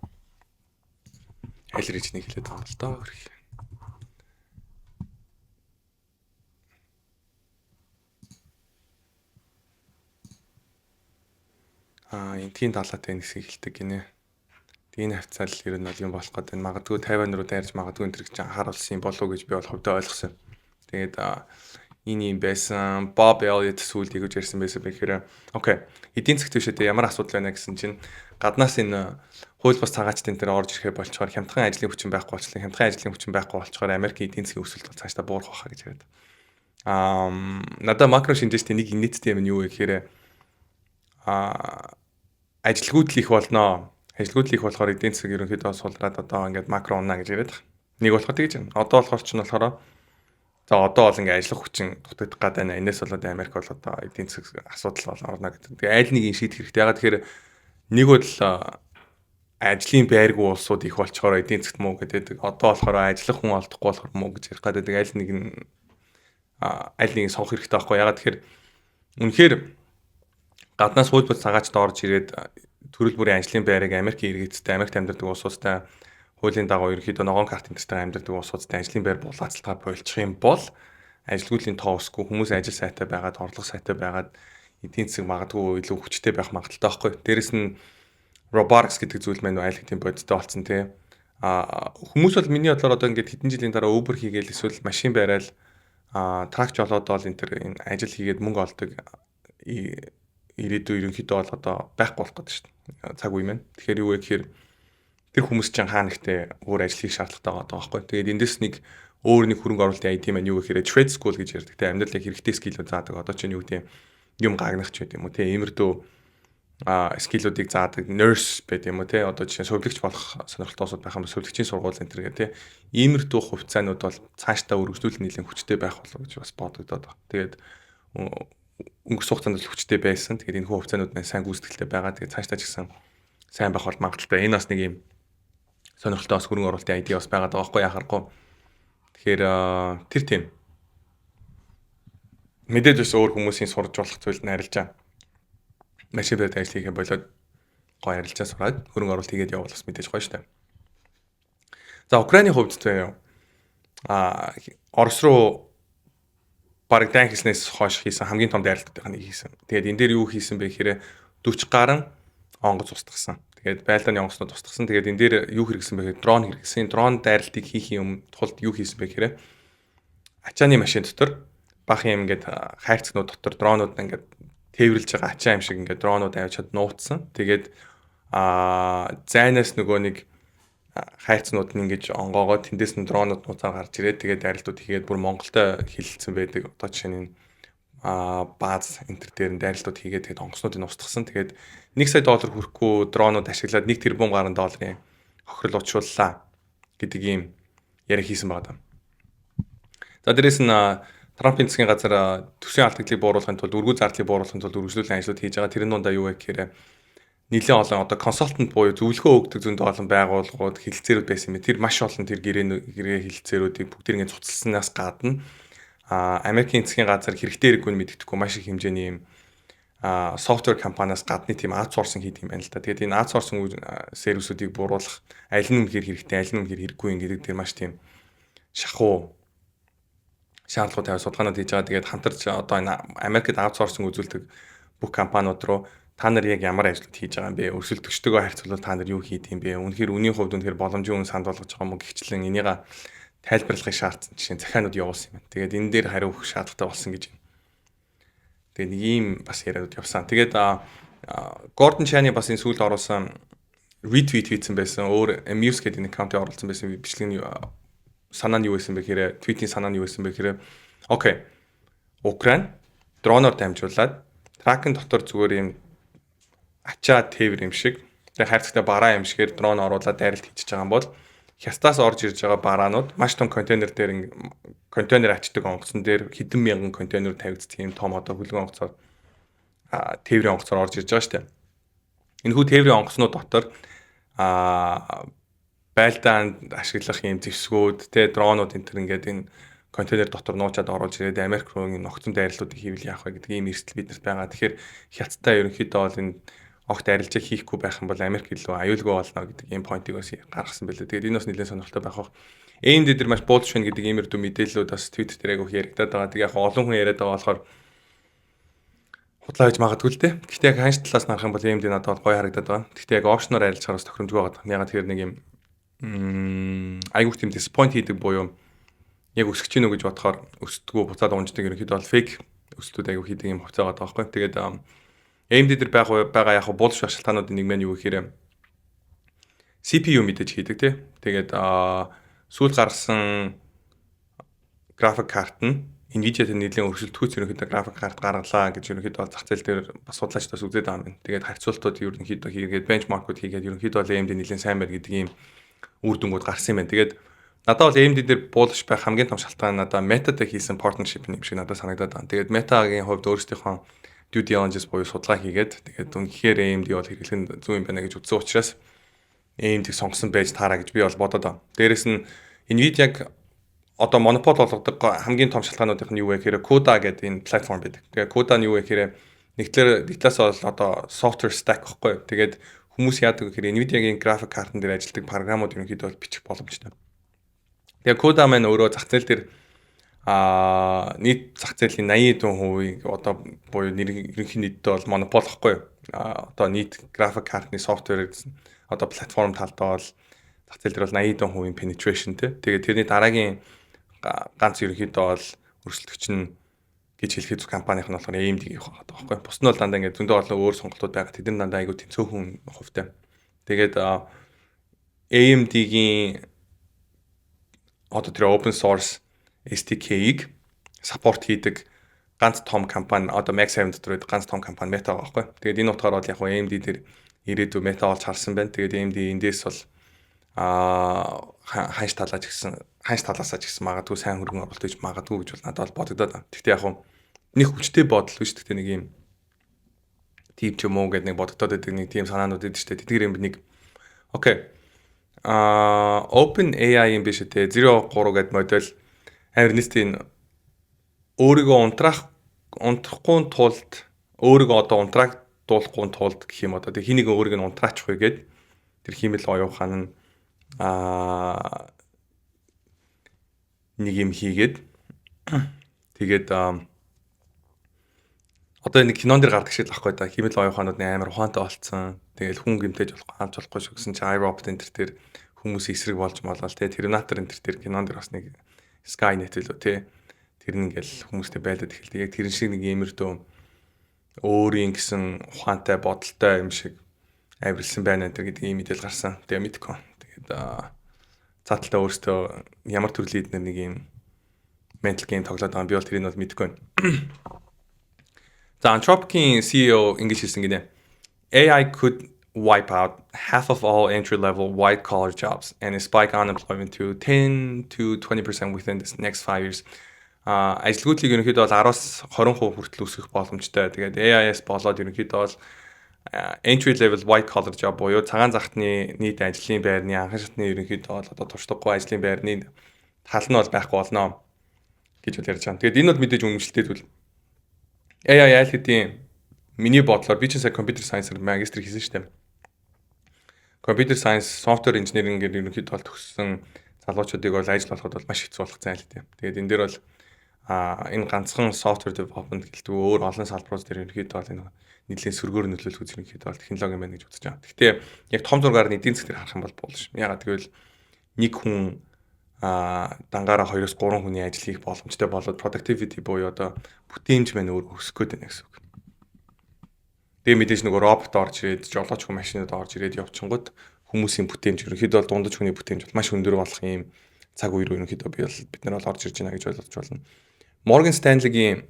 аль region ийг хэлээд байгаа юм л доо. Энтхийн талаатай энэ хэсгийг хэлдэг гинэ. Энэ хавцаал ер нь бол юм болох гэдэг. Магадгүй Тайван руу дайрч магадгүй энэ гэж анхааруулсан юм болов уу гэж би бол хувьдаа ойлгосон. Тэгээд энэ юм байсан. Bob Elliott сүүлд тэгж ярьсан байсан бэхээр okay. Эдийн засгт бишээ ямар асуудал байна гэсэн чинь гаднаас энэ хууль бус цагаачдын дээр орж ирэхээ болчоор хямдхан ажлын хүчин байхгүй болчлаа. Хямдхан ажлын хүчин байхгүй болчоор Америкийн эдийн засгийн өсөлт бол цаашдаа буурах байхаа гэж яриад. Надаа макро шинжээчтэй нэг инээдтэй юм нь юу вэ гэхээр ажилгүйдэл их болноо. Ажилгүйдэл их болохоор эдийн засаг ерөнхийдөө сулраад одоо ингээд макро унаа гэж яриад байгаа. Нэг болохоор тэгж байна. Одоо болохоор ч нь болохоор за одоо бол ингээд ажиллах хүчин дутагдах гээд байна. Энээс болоод Америк бол одоо эдийн засаг асуудал бол орно гэдэг. Тэгээ аль нэг юм шийдэх хэрэгтэй. Ягаад тэгэхээр нэг бол ажлын байргүй улсууд их болчоор эдийн засагт муу гэдэг. Одоо болохоор ажиллах хүн олдохгүй болохоор муу гэж ярих гэдэг. Аль нэг нь аль нэг сонгох хэрэгтэй байхгүй. Ягаад тэгэхээр үнэхээр гаднаас хууль бус цагаачд орж ирээд төрөл бүрийн ажлын байрыг Америкийн иргэдтэй, Америкт амьдардаг улсуудтай, хуулийн дагуу ерөнхийдөө ногоон карт энтертэй амьдардаг улсуудтай ажлын байр булаацалтаа болчих юм бол ажилгүйдлийн тоо өсөхгүй, хүмүүс ажил сайтай байгаад, орлого сайтай байгаад эдийн засаг магадгүй илүү хүчтэй байх магадлалтай байхгүй. Дээрэс нь robotics гэдэг зүйл маань айл хэдийн бодиттой болсон тий. Хүмүүс бол миний бодлоор одоо ингээд хэдэн жилийн дараа Uber хийгээл эсвэл машин барайл truck жолоодол энэ төр энэ ажил хийгээд мөнгө олдог ирээдүй ерөнхийдөө бол одоо байхгүй болох гэдэг шүү дээ. Цаг үе маань. Тэгэхээр юу вэ гэхээр тэр хүмүүс чинь хаа нэгтээ өөр ажил хийх шаардлагатай байгаа байхгүй. Тэгээд эндээс нэг өөр нэг хөрөнгө оруулалтын idea маань юу гэхээр trade school гэж ярьдаг. Тэ амьдралын хэрэгтэй skill үүд заадаг. Одоо чинь юу гэдэг юм гагнах ч байд юм уу те иймэрдүү skill үүдийг заадаг nurse байд юм уу те, одоо жишээ нь сувилагч болох сонирхолтой улсууд байх юм бол сувилагчийн сургууль энэ төр гэх те иймэрдүү хувьцаанууд бол цаашдаа өргөжлүүлэх нэлээн хүчтэй байх болов гэж бас бодогдоод байна. Тэгээд өнгөрсөн хугацаанд бол хүчтэй байсан. Тэгээд энэ хүү хувьцаанууд маань сайн гүйцэтгэлтэй байгаа. Тэгээд цаашдаа ч гэсэн сайн байх бол магадлалтай. Энэ бас нэг юм сонирхолтой бас хөрөнгө оруулалтын idea бас байгаад байгаа байхгүй яхахгүй. Тэгэхээр тэр тийм. Мэдээж бас өөр хүмүүсийн сурж болох зүйл нь арилжаа. Машин барьд ажил хийхээ болоод гоё арилжаа сураад хөрөнгө оруулалт хийгээд явбал бас мэдээж гоё штэ. За, Украины хувьд заяа Орос руу бараг дайн хийснээс хойш хийсэн хамгийн том дайралтуудын нэг хийсэн. Тэгээд энэ дээр юу хийсэн бэ гэхээр 40 гаруй онгоц устгасан. Тэгээд байлдааны онгоцнууд устгасан. Тэгээд энэ дээр юу хэрэгсэн бэ гэхээр дрон хэрэгсэн. Дрон дайралтыг хийх юм тулд юу хийсэн бэ гэхээр ачааны машин дотор бах юм ингээд хайрцагнууд дотор дронууд ингээд тээвэрлж байгаа ачаа юм шиг ингээд дронууд авчиад нууцсан. Тэгээд зайнаас нөгөө нэг хайрцнууд нь ингэж онгоогоо тэндээс нь дронууд нууцаар гарч ирээд тэгээд дайралтууд хийгээд бүр Монголтой хилэлцсэн байдаг. Одоо жишээ нь бааз энэ төр дээр нь дайралтууд хийгээд тэгээд онгоцнуудыг устгасан. Тэгээд 1 сая доллар хүрэхгүй дронууд ашиглаад 1 тэрбум гаруй долларын хохирол учрууллаа гэдэг ийм яриа хийсэн байгаа даа. За, дээрээс нь Трампын засгийн газар төсвийн алдагдлыг бууруулахын тулд, өргүү зардлыг бууруулахын тулд үргэлжлүүлэн ажлууд хийж байгаа. Тэрэн дундаа юу вэ гэхээр нэлээд олон одоо consultant буюу зөвлөгөө өгдөг зөндөө олон байгууллагууд, хэлэлцээрүүд байсан юм. Тэр маш олон тэр гэрээ хэлэлцээрүүдийг бүгдийг ингэ цуцалснаас гадна Америкийн засгийн газар хэрэгтэй хэрэггүй нь мэддэхгүй маш их хэмжээний юм software компаниас гадны тийм outsourcing хийдэг юм байна л да. Тэгээд энэ outsourcing service үүдийг бууруулах, аль нь үнэхээр хэрэгтэй, аль нь үнэхээр хэрэггүй юм гэдэг тэр маш тийм шахуу шаардлагууд тавиад судалгаанууд хийж байгаа. Тэгээд хамтарч одоо энэ Америкт outsourcing үзүүлдэг бүх компаниуд руу та нар яг ямар ажлууд хийж байгаа юм бэ? Өрсөлдөгчтэйгөө харьцуулбал та нар юу хийдэг юм бэ? Үнэхээр үнийн хувьд үнэхээр боломжийн үн санд болгож байгаа юм уу гихчлэн энийг тайлбарлахыг шаардсан жишээ захианууд явуулсан юм байна. Тэгээд энэ дээр хариу өгөх шаардлагатай болсон гэж байна. Тэгээд нэг ийм бас яриадууд явсан. Тэгээд Gordon Chan-ы бас энэ сүүлд оруулсан, retweet хийсэн байсан. Өөр Muse гэдэг нэг account оруулсан байсан бичлэгийн санаа нь юу байсан бэ гэхээр, твитийн санаа нь юу байсан бэ гэхээр, okay. Украин дроноор дамжуулаад truck ын дотор зүгээр юм ачаа тээвэр юм шиг, тэгээ хайрцагтай бараа юм шигээр дрон оруулаад дайралт хийчихэж байгаа юм бол хятадаас орж ирж байгаа бараанууд маш том контейнер дээр, контейнер ачдаг онгоцон дээр хэдэн мянган контейнер тавигдсан юм том одоо хөлгөн онгоцоор, тээврийн онгоцоор орж ирж байгаа шүү дээ. Энэхүү тээврийн онгоцнууд дотор байлдаанд ашиглах юм зэвсгүүд, те, дронууд энэ төр ингээд энэ контейнер дотор нуучаад оруулж ирээд Америк руу энэ ногцон дайрлуудыг хийвэл яах вэ гэдэг ийм эрсдэл биднэрт байгаа. Тэгэхээр хятадтай ерөнхийдөө бол энэ огт арилжаа хийхгүй байх юм бол Америк илүү аюулгүй болно гэдэг ийм point ыг бас гаргасан байлээ. Тэгээд энэ бас нэлээд сонирхолтой байх бах. AMD дээр маш bullish байна гэдэг иймэрдүү мэдээллүүд бас Twitter дээр айгүйх яригадаад байгаа. Тэгээ яг олон хүн яриад байгаа болохоор худлаа байж магадгүй л дээ. Гэхдээ яг ханш талаас нь харах юм бол AMD надад бол гоё харагдаад байгаа. Гэхдээ яг option оор арилжахаар бас тохиромжгүй байгаа. Ягаад тэгэхээр нэг юм айгүйх тийм disappoint хийдэг буюу яг өсөж гинүү гэж бодохоор өсдгүү, буцаад унждаг, ерөнхийдөө бол fake өсөлтүүд айгүй хийдэг юм хувьцаа байгаа байхгүй. Тэгээд AMD дээр байгаа яг bullish шалтгаануудын нэг маань юу гэхээр CPU мэдээж хийдэг, тий. Тэгээд сүүл гаргасан график карт нь Nvidia-тэй нэлээд өрсөлдөхүйц ерөнхийдөө график карт гаргалаа гэж ерөнхийдөө бол зах зээл дээр бас судлаачдаас үзээд байгаа юм байна. Тэгээд харьцуултууд ерөнхийдөө хийгээд, benchmark ууд хийгээд, ерөнхийдөө бол AMD нэлээд сайн байна гэдэг ийм үр дүнгууд гарсан юм байна. Тэгээд надад бол AMD дээр bullish байх хамгийн том шалтгаан надад Meta-тай хийсэн partnership юм шиг надад санагдаад байна. Тэгээд Meta-гийн хувьд өөрсдийнхөө due diligence буюу судалгаа хийгээд, тэгээд үнэхээр AMD бол хэрэглэх нь зөв юм байна гэж үзсэн учраас AMD-г сонгосон байж таараа гэж би бол бодоод байна. Дээрээс нь Nvidia-г одоо монопол болгодог хамгийн том шалтгаануудын нь юу вэ гэхээр CUDA гэдэг энэ платформ байдаг. Тэгээ CUDA нь юу вэ гэхээр нэг талаас бол одоо software stack гэхгүй. Тэгээд хүмүүс яадаг вэ гэхээр Nvidia-гийн график картн дээр ажилладаг програмууд ерөнхийдөө бол бичих боломжтой. Тэгээ CUDA маань өөрөө зах зээл дээр нийт зах зээлийн 80% одоо буюу ерөнхий нийтдээ бол монопол гэхгүй. Одоо нийт график картны software одоо платформ талдаа бол зах зээл дээр бол 80% penetration, тий. Тэгээ тэрний дараагийн ганц ерөнхийдөө бол өрсөлдөгч нь гэж хэлэхэд зүг компанийн нь болохоор AMD гэх байгаа байхгүй. Бус нь бол дандаа ингээд зөндөө олон өөр сонголтууд байгаа. Тэд нар дандаа айгүй тийм цөөхөн хувьтай. Тэгээд AMD-гийн одоо тэр open source SDK-ийг support хийдэг ганц том компани, одоо Mag 7 дотор байдаг ганц том компани Meta байгаа байхгүй. Тэгээд энэ утгаар бол яг AMD дээр ирээдүй Meta олж харсан байна. Тэгээд AMD эндээс бол ханш талаа ч гэсэн, ханш талаасаа ч гэсэн магадгүй сайн хөрөнгө оруулалт хийж магадгүй гэж бол надад бол бодогдоод байна. Гэхдээ яг нэг хүчтэй бодол биш. Гэхдээ нэг юм тийм ч юм уу гэдэг нэг бодогдоод байдаг нэг тийм санаанууд өгдөг шүү дээ. Тэдгээр юм нэг okay. Open AI юм биш үү те, 03 гэдэг модель амар нийтийн өөрийгөө унтрахгүй тулд, өөрийгөө одоо унтрааг дуулахгүй тулд гэх юм одоо тэг хин нэгэн өөрийг нь унтраачих вэ гээд тэр хиймэл оюун ухаан нь нэг юм хийгээд, тэгээд одоо нэг кинон дэр гардаг шиг л ахгүй да, хиймэл оюун ухаанууд амар ухаантай болцсон. Тэгэл хүн гэмтэж болохгүй, хаалж болохгүй шүү гэсэн чи iRobot энэ төр хүмүүс эсрэг болж молол те, Terminator энэ төр кинон дэр бас нэг Skynet лөө те, тэр нь ингээл хүмүүстэй байлаад эхэлдэг. Яг тэрэн шиг нэг иймэрдүү өөрийн гэсэн ухаантай, бодолтой юм шиг авирлсан байна энэ гэдэг ийм мэдээлэл гарсан. Тэгээ мэдгүй. Тэгээд цааталтай өөртөө ямар төрлийн эднэр нэг ийм mental game тоглоод байгаа юм, би бол тэрийг бол мэдэхгүй байна. За, Anthropic-ийн CEO ингэж хэлсэн гинэ. AI could wipe out half of all entry level white collar jobs and spike unemployment to 10 to 20% within the next 5 years. Ажилгүйдлийг ерөнхийдөө бол 10-аас 20% хүртэл өсгөх боломжтой. Тэгээд AI-аас болоод ерөнхийдөө бол entry level white collar job буюу цагаан захтны нийт ажлын байрны анхан шатны ерөнхийдөө бол одоо туршлагагүй ажлын байрны тал нь бол байхгүй болно гэж бол ярьж байгаа. Тэгээд энэ бол мэдээж үнэмшилтэй зүйл. AI аль хэдийн миний бодлоор, би чинь сая computer science-аар магистр хийсэн шүү дээ. Computer science, software engineering гэр ерөнхийдөө бол төгссөн залуучуудыг бол ажил олоход бол маш хэцүү болох зай л дээ. Тэгээд энэ дээр бол энэ ганцхан software development гэлтгүй өөр олон салбарууд дээр ерөнхийдөө бол энэ нэлийн сөргөөр нөлөөлөх ерөнхийдөө бол технологи юм байна гэж үзэж байгаа. Гэхдээ яг том зургаар нь эдийн засаг дээр харах юм бол bullish. Яагаад гэвэл нэг хүн дангаараа 2-оос 3 хүний ажил хийх боломжтой болоод productivity буюу одоо бүтээмж маань өөр өсөх гээд байна гэсэн үг. Тэгээ мэдээж нөгөө робот орж ирээд, жолоочгүй машинууд орж ирээд явчихгууд хүмүүсийн бүтээмж, ерөнхийдөө бол дундаж хүний бүтээмж бол маш өндөр болох юм цаг үе рүү ерөнхийдөө би бол бид нар бол орж ирж байна гэж ойлгож байна. Morgan Stanley-гийн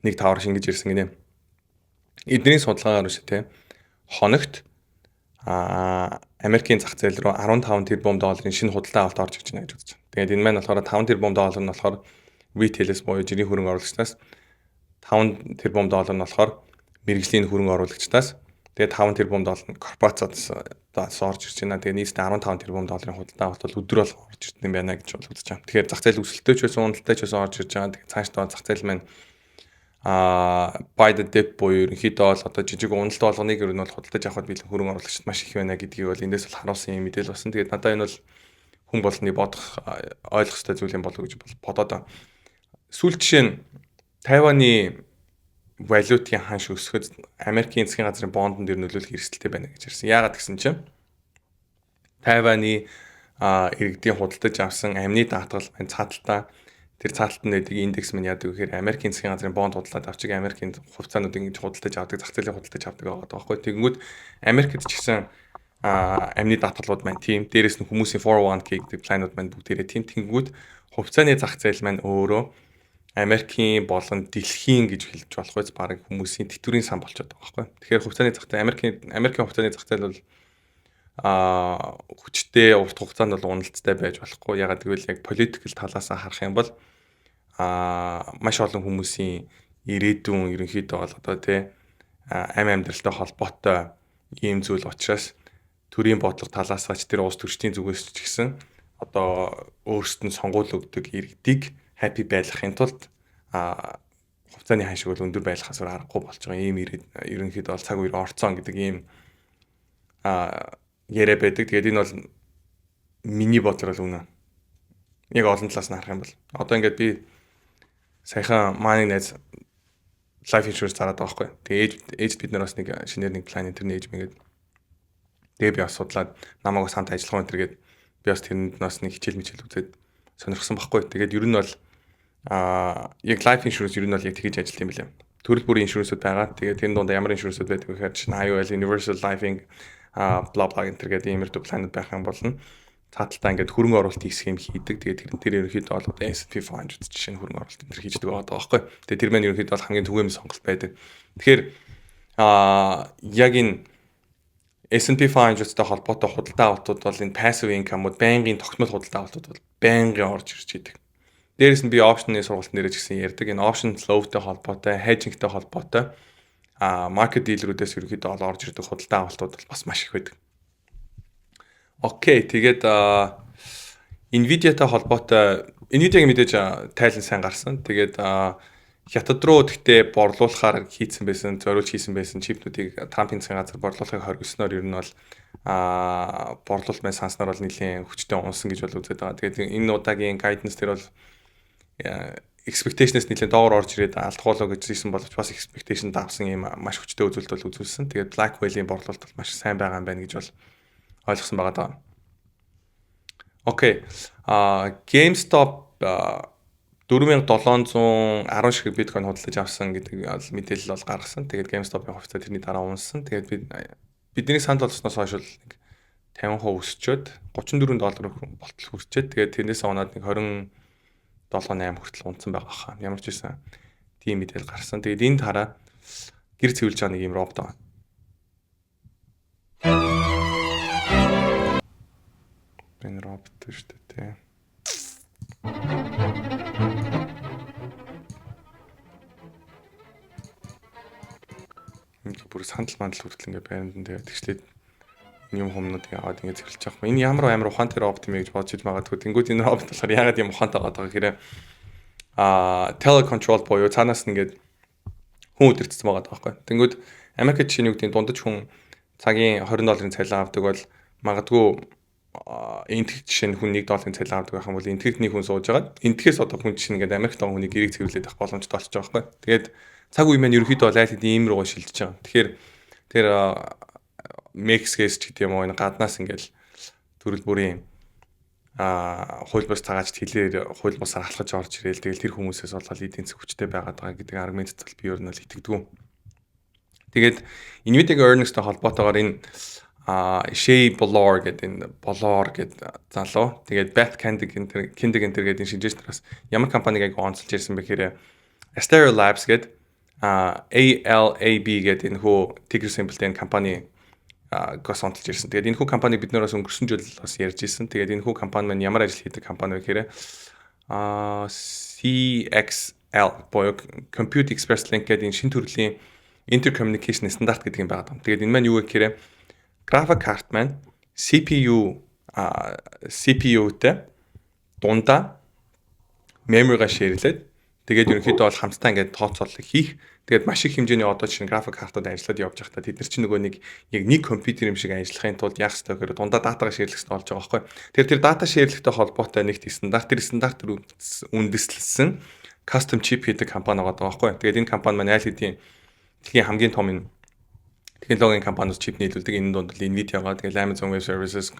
нэг тавар шингэж ирсэн гинэ. Эдний судалгаагаар биш те, хоногт Америкийн зах зээл рүү 15 тэрбум долларын шинэ худалдан авалт орж ирж байна гэж үзэж байна. Тэгээд энэ маань болохоор 5 тэрбум доллар нь болохоор retail-ээс буюу жирийн хөрөнгө оруулагчдаас, 5 тэрбум доллар нь болохоор мэргэжлийн хөрөнгө оруулагчдаас, тэгээд 5 тэрбум доллар нь корпорациудаас орж ирж байна. Тэгээд нийтдээ 15 тэрбум долларын худалдан авалт бол өдөр болго орж ирдэг юм байна гэж бол үзэж байгаа. Тэгэхээр зах зээл өсөлттэй ч байсан, уналттай ч байсан орж ирж байгаа. Тэгээд цаашдаа зах зээл маань buy the dip буюу ерөнхийдөө бол одоо жижиг уналт болгоныг ер нь бол худалдаж авахд бэлэн хөрөнгө оруулагчид маш их байна гэдгийг бол эндээс бол харуулсан юм мэдээлэл болсон. Тэгээд надад энэ бол хүн болгоны бодох, ойлгох ёстой зүйл юм болов уу гэж бодоод байна. Сүүл жишээ нь Тайваны валютын ханш өсөхөд Америкийн засгийн газрын бондон дээр нөлөөлөх эрсдэлтэй байна гэж ярьсан. Яагаад гэсэн чинь Тайваны иргэдийн худалдаж авсан амны даатгал маань цааталтаа, тэр цааталтанд байдаг индекс маань яадаг гэхээр Америкийн засгийн газрын бонд худалдаад авчиг, Америкийн хувьцаануудыг ингэж худалдаж авдаг, зах зээлийн худалдаж авдаг байгаа байхгүй. Тэгэнгүүт Америкт ч гэсэн амны даатгалууд маань тийм, дээрэс нь хүмүүсийн 401k гэдэг планууд маань бүгдээрээ тийм. Тэгэнгүүт хувьцааны зах зээл маань өөрөө Америкийн болон дэлхийн гэж хэлж болох үз, баг хүмүүсийн тэтгэврийн сан болчиход байгаа байхгүй. Тэгэхээр хувьцааны зах зээл, Америкийн хувьцааны зах зээл бол хүчтэй, урт хугацаанд бол уналттай байж болохгүй. Яагаад гэвэл яг political талаас нь харах юм бол маш олон хүмүүсийн ирээдүйн ерөнхийдөө бол одоо тий амьдралтай холбоотой ийм зүйл учраас төрийн бодлого талаас ч, тэр улс төрчдийн зүгээс ч гэсэн одоо өөрсдөд нь сонгуул өгдөг иргэдийг happy байлгахын тулд хувьцааны ханшиг бол өндөр байлгахаас өөр аргагүй болж байгаа ийм ерөнхийдөө бол цаг үеэр орцсон гэдэг ийм яриа байдаг. Тэгээд энэ бол миний бодлоор бол үнэн. Яг олон талаас нь харах юм бол одоо ингээд би саяхан манай найз life insurance зараад байгаа байхгүй. Тэгээ ээж бид нар бас нэг шинээр нэг план тэрний ээж мэгээд, тэгээ би бас судлаад, намайг бас хамт ажиллах юм тэргээд би бас тэрэнд бас нэг хичээл мичээл үзээд сонирхсан байхгүй. Тэгээд ер нь бол яг life insurance ер нь бол яг тэгэж ажиллах юм билээ. Төрөл бүрийн insurance-ууд байгаа. Тэгээд тэрэн дунд ямар insurance-ууд байдаг вэ гэхээр чинь IUL, Universal Life бла бла энэ төр гэдэг иймэрхүү планууд байх юм болно. Цааталтаа ингээд хөрөнгө оруулалт хийх схем хийдэг. Тэгээд тэр тэр ерөнхийдөө бол одоо S&P 500 жишээ нь хөрөнгө оруулалт энэ төр хийж байгаа байхгүй. Тэгээд тэр маань ерөнхийдөө бол хамгийн түгээмэл сонголт байдаг. Тэгэхээр яг энэ S&P 500-тай холбоотой худалдан авалтууд бол энэ passive income-ууд, байнгын тогтмол худалдан авалтууд бол байнгын орж ирж идэг. Дээрээс нь би option-ы сургалтын дээр ч гэсэн ярьдаг. Энэ option flow-тай холбоотой, hedging-тэй холбоотой market dealer-үүдээс ерөнхийдөө бол орж ирдэг худалдан авалтууд бол бас маш их байдаг. Окей, тэгээд Nvidia-тай холбоотой, Nvidia-гийн мэдээж тайлан сайн гарсан. Тэгээд Хятад руу тэгтээ борлуулахаар хийцэн байсан, зориулж хийсэн байсан чипнүүдийг Трампын засгийн газар борлуулахыг хоригдсноор ер нь бол борлуулалт маань санснаар бол нэлийн хүчтэй унсан гэж бол үзээд байгаа. Тэгээд энэ удаагийн guidance дээр бол expectation-ээс нэлээд доогоор орж ирээд алдах болоо гэж хэлсэн боловч бас expectation давсан юм маш хүчтэй үзүүлэлт бол үзүүлсэн. Тэгээд Blackwell-ийн борлуулалт бол маш сайн байгаа юм байна гэж бол ойлгосон байгаа даа. Окей. GameStop 4710 шиг биткойн худалдаж авсан гэдэг мэдээлэл бол гаргасан. Тэгээд GameStop-ын хувьцаа тэрний дараа унсан. Тэгээд бидний санал болгосноос хойш л нэг 50% өсчөөд 34 доллар болтол хүрчээд, тэгээд тэрнээс унаад нэг 27 8 хүртэл унтсан байгаа хаа. Ямар ч байсан тийм мэдээлэл гарсан. Тэгээд энэ тараа гэр цэвэрлж байгаа нэг юм робот байгаа. Энэ робот шүү дээ, тий. Ингээд бүр сандал мандал хүртэл ингээд байранд нь тавиад тэгшлээд юм хумнуудыг аваад ингээд цэвэрлж байгаа юм. Энэ ямар амар ухаантай робот юм бэ гэж бодож иж магадгүй. Тэнгүүд энэ робот болохоор яагаад юм ухаантай байгаа гэхээр telecontrol буюу цаанаас нь ингээд хүн удирдсан байгаа байхгүй. Тэнгүүд Америкт жишээ нь юу гэдэг нь дундаж хүн цагийн 20 долларын цалин авдаг бол магадгүй энтгэх жишээ нь хүн 1 долларын цалин авдаг байх юм бол энтгэх нэг хүн сууж байгаад энтгэхээс одоо хүн жишээ нь ингээд Америкт байгаа хүний гэрийг цэвэрлээд авах боломжтой болчихж байгаа байхгүй. Тэгээд цаг үе маань ерөнхийдөө бол айл хэдийн ийм руугаа шилжиж байгаа. Тэгэхээр тэр Мексикээс ч гэдэг юм уу, энэ гаднаас ингээд төрөл бүрийн хууль бус цагаачд хилээр хууль бусаар алхаж орж ирээл, тэгэл тэр хүмүүсээс болоод эдийн засаг хүчтэй байгаад байгаа гэдэг аргументд бол би ер нь бол итгэдэггүй. Тэгээд Nvidia-гийн earnings-тэй холбоотойгоор энэ Shay Boloor гэдэг, энэ Boloor гэдэг залуу. Тэгээд Beth Kindig энэ гэдэг энэ шинжээч нараас ямар компаниг айгу онцолж ирсэн бэ гэхээр Astera Labs гэдэг, ALAB гэдэг энэ хүү ticker symbol-тэй энэ компани гос онцолж ирсэн. Тэгээд энэ хүү компаниг бид нараас өнгөрсөн жил бас ярьж ирсэн. Тэгээд энэ хүү компани маань ямар ажил хийдэг компани вэ гэхээр CXL буюу Compute Express Link гэдэг энэ шинэ төрлийн intercommunication стандарт гэдэг юм байгаа. Тэгээд энэ маань юу вэ гэхээр график карт маань CPU-тэй дундаа memory-га share-лээд, тэгээд ерөнхийдөө бол хамтдаа ингээд тооцоолол хийх. Тэгээд маш их хэмжээний одоо чинь график картууд ажиллаад явж байхдаа тэд нар чинь нөгөө нэг яг нэг компьютер юм шиг ажиллахын тулд яах ёстой гэхээр дундаа датагаа share-лэх ёстой болж байгаа байхгүй. Тэгэхээр тэр дата share-лэхтэй холбоотой нэг стандарт, тэр стандарт үндэслэлсэн custom chip хийдэг компани байгаа байхгүй. Тэгээд энэ компани маань аль хэдийн дэлхийн хамгийн том энэ технологийн компаниуд чип нийлүүлдэг. Энэ дунд бол Nvidia байгаа. Тэгээд Amazon Web Services,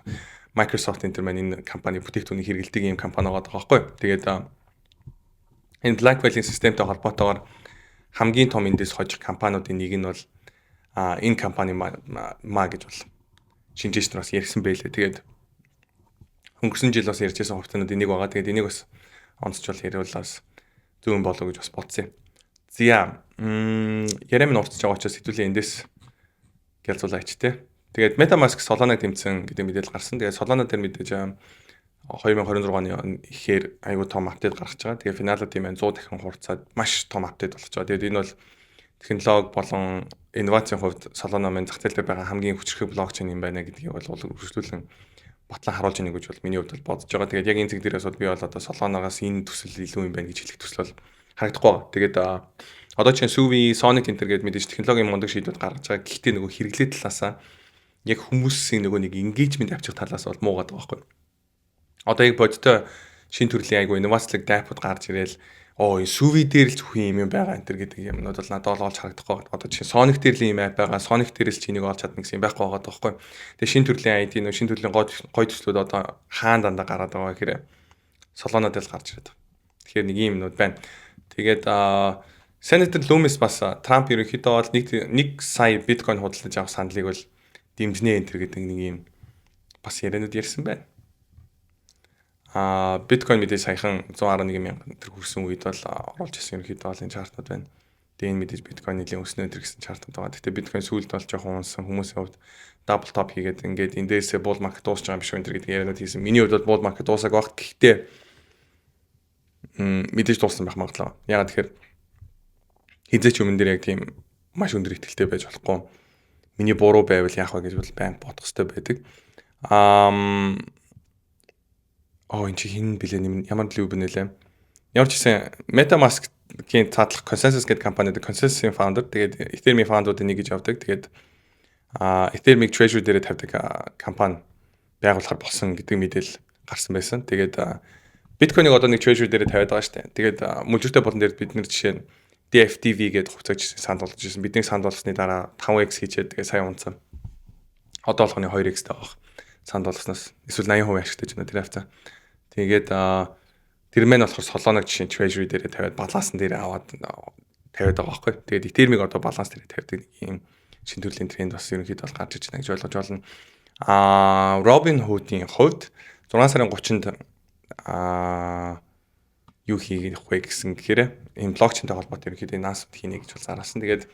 Microsoft энэ маань энэ компани бүтээгдэхүүнийг хэрэглэдэг ийм компани байгаа байхгүй. Тэгээд энэ Blackwell-ийн системтэй холбоотойгоор хамгийн том эндээс хожих компаниудын нэг нь бол энэ компани маа гэж бол шинжээч нар бас ярьсан байлээ. Тэгээд өнгөрсөн жил бас ярьжсэн хувьцаанууд энийг байгаа. Тэгээд энийг бас онцч бол яриулаас зүүн болов гэж бас бодсон юм. За, яриа минь уртж байгаа учраас хэдүүлээ эндээс гялзуулаач те. Тэгээд MetaMask Solana тэмцэн гэдэг мэдээлэл гарсан. Тэгээд Solana дээр мэдээж 2026 оны ихээр айгүй том update гаргаж байгаа. Тэгээд финалууд тийм 100 дахин хурцаад маш том update болгож байгаа. Тэгээд энэ бол технологи болон инновацийн хувьд Solana маань зах зээл дээр байгаа хамгийн хүчрхэг блокчейн юм байна гэдгийг бол үргэлжлүүлэн батлан харуулж байна гэж бол миний хувьд бол бодож байгаа. Тэгээд яг энэ зэг дээрээс бол би бол одоо Solana-гаас энэ төсөл илүү юм байна гэж хэлэх төсөл бол харагдахгүй байгаа. Тэгээд одоо чинь Sui, Sonic энэ гэдэг мэдээж технологийн мундаг шийдвүүд гаргаж байгаа. Гэхдээ нөгөө хэрэглээ талаасаа яг хүмүүсийн нөгөө нэг engagement авчих талаас бол муугаад байгаа байхгүй. Одоо яг бодтой шин төрлийн айгу инновацлог dApp-ууд гарч ирээл, оо, энэ Sui дээр л зөвхөн юм юм байгаа энэ төр гэдэг юмнууд бол надад бол олж харагдахгүй. Одоо жишээ Sonic дээр л юм app байгаа. Sonic дээр л чи энийг олж чадна гэсэн юм байхгүй байгаа байхгүй. Тэгээ шин төрлийн ID нөө шин төрлийн гой гой төслүүд одоо хаан дандаа гараад байгаа гэхээр Solana дээр л гарч ирээд байгаа. Тэгэхээр нэг юм юмнууд байна. Тэгээд Senator Loomis бас Трамп ерөнхийдөө бол 1 сая биткойн худалдаж авах саналыг бол дэмжинэ энэ төр гэдэг нэг юм бас яриануд ярьсан байна. Биткойн мэдээж саяхан 111 мянган төр хүрсэн үед бол оруулж ирсэн ерөнхийдөө бол энэ chart-ууд байна. Тэгээ энэ мэдээж биткойн нэлийн өснө төр гэсэн chart-ууд байгаа. Гэхдээ биткойн сүүлд бол жоохон унсан, хүмүүсийн хувьд double top хийгээд ингээд эндээсээ bull market дуусч байгаа юм биш үү энэ гэдэг яриануд хийсэн. Миний хувьд бол bull market дуусаагүй баг. Гэхдээ мэдээж дууссан байх магадлал. Яагаад тэгэхээр хэзээ ч өмнө дээр яг тийм маш өндөр итгэлтэй байж болохгүй. Миний буруу байвал яах вэ гэж бол байнга бодох хэрэгтэй байдаг. Оо, энэ чи хин блэ, ямар л юу бэнэ лээ. Ямар ч гэсэн MetaMask-ийн цаатлах Consensus гэдэг компани, Consensus-ийн founder, тэгээд Ethereum-ийн founder-уудын нэг гэж явдаг. Тэгээд Ethereum-ийг Treasury дээрээ тавьдаг компани байгуулахар болсон гэдэг мэдээлэл гарсан байсан. Тэгээд биткойныг одоо нэг Treasury дээрээ тавиад байгаа шүү дээ. Тэгээд мүлжиртэй болон дээр бид нэр жишээ нь DFDV гэдэг хувьцааг санд болгож ирсэн. Бидний санд болгосны дараа 5x хийчээд тэгээд сая унцсан. Одоо болгоны 2x таах. Санд болгосноос эсвэл 80% ашигтай ч байна тэр хавцаа. Тэгээд тэр мэн болохоор Solana жишээ Treasury дээрээ тавиад балансан дээрээ аваад тавиад байгаа байхгүй. Тэгээд Ethereum-ыг одоо баланс дээрээ тавьдаг нэг юм шин төрлийн тренд бас ерөнхийдөө бол гарч иж байна гэж ойлгож байна. Robin Hood-ийн хувьд 6 сарын 30-нд юу хийх вэ гэсэн гэхээр энэ блокчейнтэй холбоотой ерөнхийдөө announcement хийнэ гэж бол зараасан. Тэгээд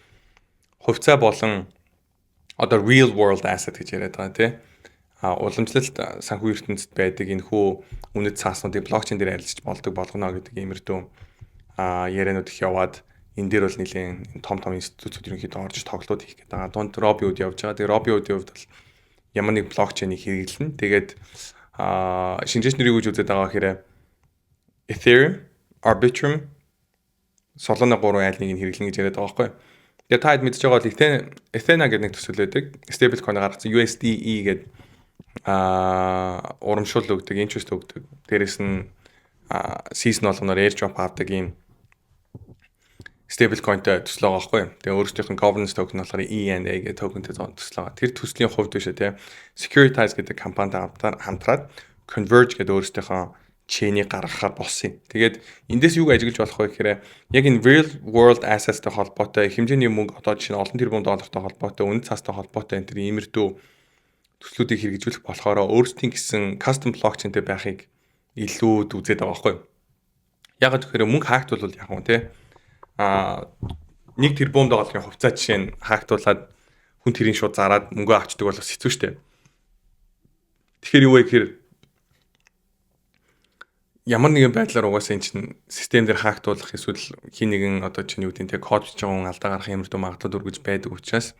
хувьцаа болон Одоо real world asset гэж яриад байгаа, тий. Уламжлалт санхүү ертөнцид байдаг энэ хүү үнэт цааснуудыг блокчейн дээр арилжиж болдог болгоно гэдэг иймэрдүү ярианууд их яваад, энэ дээр бол нэлээд том том институтүүд ерөнхийдөө орж тоглоод хийх гэдэг байгаа. Дунд Robinhood явж байгаа. Тэгээ Robinhood-ийн хувьд бол ямар нэг блокчейнийг хэрэглэнэ. Тэгээд шинжээч нарыг үж үзээд байгаа гэхээр Ethereum, Arbitrum, Solana 3 айл нэг нь хэрэглэнэ гэж яриад байгаа байхгүй. Тэгээ та хэд мэдж байгаа бол Ethena гэдэг нэг төсөл байдаг. Stablecoin гаргасан, USDE гэдэг урамшуул өгдөг, interest өгдөг. Дээрээс нь season болгоноор airdrop авдаг ийм stablecoin-тай төсөл байгаа байхгүй. Тэгээ өөрсдийнх нь governance token болохоор ENA гэдэг токентэй төсөл байгаа. Тэр төслийн хувьд биш ээ, Securitize гэдэг компанитай хамтраад Converge гэдэг өөрсдийнхөө chain-ийг гаргахаар болсон юм. Тэгээд эндээс юуг ажиглаж болох вэ гэхээр яг энэ real world assets-тэй холбоотой их хэмжээний мөнгө, одоо жишээ нь олон тэрбум доллартай холбоотой, үнэт цаастай холбоотой энэ төр иймэрдүү төслүүдийг хэрэгжүүлэх болохоор өөрсдийн гэсэн custom blockchain-тэй байхыг илүү үзээд байгаа байхгүй юу? Яг тэгэхээр мөнгө hack-твал яг юм те 1 тэрбум долларын хувьцаа жишээ нь hack-туулаад хүн тэрийн шууд зараад мөнгө авчдаг бол бас хэцүү шттэ. Тэгэхээр юу вэ гэхээр ямар нэгэн байдлаар угаасаа эн чинь систем дээр hack-туулах эсвэл хин нэгэн одоо чинь юу гэдэг те код бичиж байгаа хүн алдаа гарах юмрдуу магадлал өргөж байдаг учраас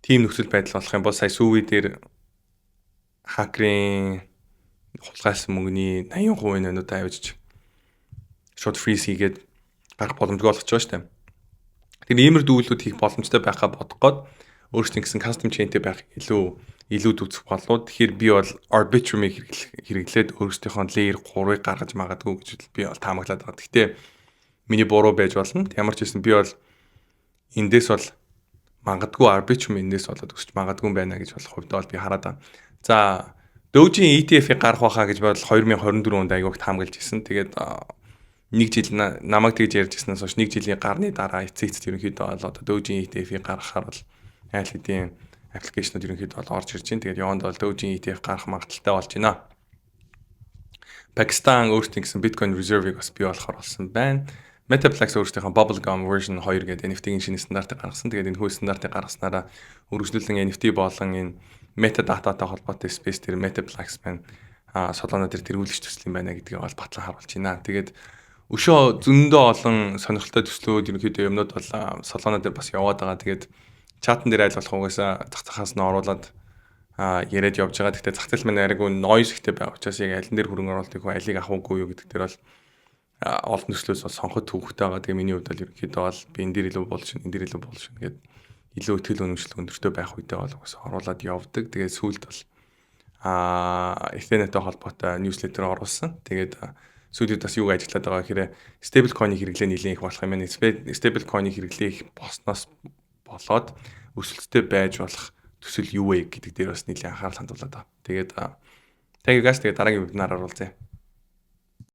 тийм нөхцөл байдал болох юм бол сая Sui дээр хакерын хулгайлсан мөнгөний 80% нөнүүд авчиж шууд freeze хийгээд гарах боломжгүй болгож байгаа шүү дээ. Тэр иймэрдүү үйлдэлүүд хийх боломжтой байхаа бодох гээд өөрсдийн гэсэн custom chain-тэй байх илүү үзэх болов. Тэгэхээр би бол Arbitrum-ыг хэрэглээд өөрсдийнхөө layer 3-ыг гаргаж магадгүй гэж би бол таамаглаад байгаа. Гэхдээ миний буруу байж болно. Ямар ч байсан би бол эндээс бол магадгүй Arbitrum эндээс болоод өсч магадгүй юм байна гэж бол хувьдаа бол би хараад байна. За, Doge-ийн ETF-ийг гарах байхаа гэж бодол 2024 онд айгүйх таамаглаж ирсэн. Тэгээд нэг жил намайг тэгж ярьж ирснээс хойш нэг жилийн гарны дараа эцэг эцэст ерөнхийдөө бол одоо Doge-ийн ETF-ийг гаргахаар бол айл хэдийн application-ууд ерөнхийдөө бол орж ирж байна. Тэгээд яванд бол Doge-ийн ETF гарах магадлалтай болж байна. Пакистан өөрсдийн гэсэн Bitcoin Reserve-ыг бас бий болохоор болсон байна. Metaplex өөрсдийнхөө Bubblegum version 2 гэдэг NFT-ийн шинэ стандартыг гаргасан. Тэгээд энэ хүү стандартыг гаргаснараа үргэлжлүүлэн NFT болон энэ metadata-тай холбоотой space тэр Metaplex маань Solana дээр тэргүүлэх төсөл юм байна гэдгийг бол батлан харуулж байна. Тэгээд өшөө зөндөө олон сонирхолтой төслүүд, ерөнхийдөө юмнууд бол Solana дээр бас яваад байгаа. Тэгээд чатан дээр аль болох угаасаа зах захаас нь оруулаад яриад явж байгаа. Гэхдээ зах зээл маань арайгүй noise ихтэй байгаа учраас яг алин дээр хөрөнгө оруулалтыг хөө алийг авах уугүй юу гэдэг дээр бол олон төслөөс бол сонгоход төвөгтэй байгаа. Тэгээ миний хувьд бол ерөнхийдөө бол би энэ дээр илүү болж, энэ дээр илүү болж гээд илүү итгэл үнэмшил өндөртэй байх үедээ бол угаасаа оруулаад явдаг. Тэгээ сүүлд бол Ethernet-тэй холбоотой newsletter оруулсан. Тэгээд сүүлд бас юуг ажиллаад байгаа гэхээр stable coin-ы хэрэглээ нэлээд их болох юм байна. Stable coin-ы хэрэглээ их болсноос болоод өсөлттэй байж болох төсөл юу вэ гэдэг дээр бас нэлээд анхаарал хандуулад байгаа. Тэгээд thank you guys, тэгээд дараагийн вебинараар уулзъя.